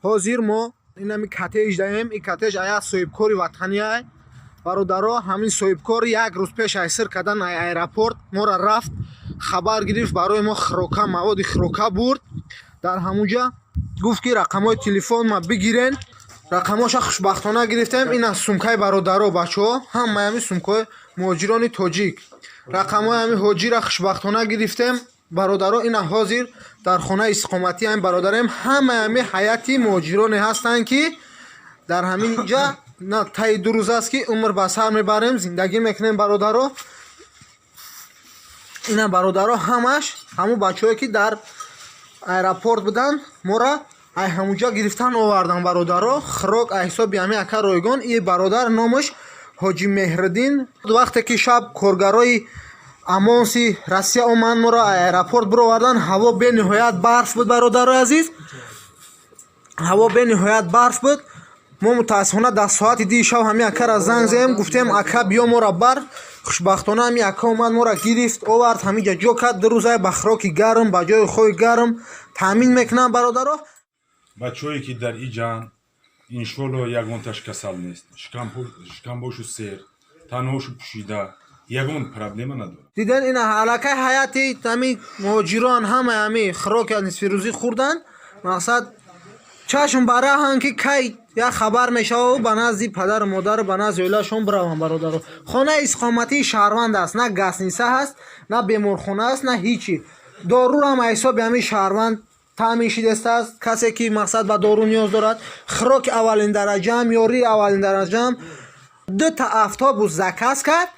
Ҳозир мо инами коттедж даем. Ин коттедж ая соҳибкори ватания. Бародаро, ҳамин соҳибкор як рӯз пеш ай сир кардан ай аэропорт мора рафт, хабар гирифт, барои мо хӯрока, маводи хӯрока бурд. Дар ҳамунҷа гуфт, ки рақамҳои телефон ма бигирен. Рақамҳоша хушбахтона гирифтем. Ин аз сумкаи бародаро, бачаҳо, ҳамаи ҳамин сумкаҳои муҳоҷирони тоҷик. Рақамҳои ҳамин ҳоҷира хушбахтона гирифтем, бародаро. Ина ҳозир дар хонаи истиқоматӣ ҳамин бародарем. Ҳамаи ҳамин ҳайати муҳоҷироне ҳастанд, ки дар ҳамин ҷа на таи 2 рӯз аст, ки умр ба сар мебарем, зиндагӣ мекунем, бародаро. Ина, бародаро, ҳамаш ҳамун бачаҳое, ки дар аэропорт буданд, мора ай ҳамунҷа гирифтан овардан, бародаро. Хӯрок ай ҳисоби ҳамин ака ройгон. И бародар номаш Ҳоҷи Меҳриддин. Вақте ки шаб коргарои ОМОН-и Россия оманд, моро аэропорт бировардан, ҳаво бениҳоят барф буд, бародарои азиз, ҳаво бениҳоят барф буд. Мо мутаассифона дар соати 2-и шаб ҳамин акара занг задем, гуфтем: «Ака, биё, моро бар». Хушбахтона ҳамин ака омад, моро гирифт, овард, ҳаминҷа ҷо кард. 2 рӯза ба хӯроки гарм, ба ҷои хоби гарм таъмин мекунам, бародаро. Бачаҳое, ки дар иҷан, иншолло, ягонташ касал нест, шикамбошу сер, танҳошу пӯшида, ягон проблема надорад. Диден, ина аллакай ҳайати ҳами муҳоҷирон ҳамаи ҳами хӯроки нисфирӯзӣ хӯрдан. Мақсад, чашм бараҳанд, ки кай як хабар мешавад, ба назди падару модару ба назди оилашон бираванд, бародаро. Хонаи истиқоматии шаҳрванд аст, на гостиница ҳаст, на беморхона аст, на ҳичи. Дорурам ҳисоби ҳамин шаҳрванд таъмин шидастааст, касе ки, мақсад, ба дору ниёз дорад. Хӯроки аввалин дараҷаам, ёрии аввалин дараҷаам, дута автобус заказ кард.